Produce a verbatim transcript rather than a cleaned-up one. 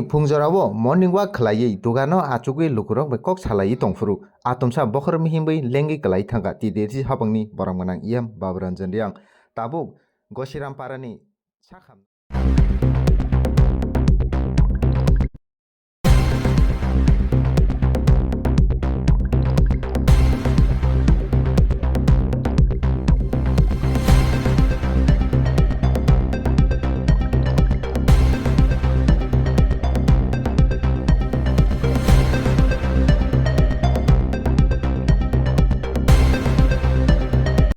Phungjorao morning walk khlaiwi dugano achugwi lukurok bai kok salaiwi tongphuru, atomsa bokhorokni himwi lengwi kwlai thangkha T D C hapangni borok gwnang E M Baburanjan Reang. Tabuk Gosiram Parani sakham.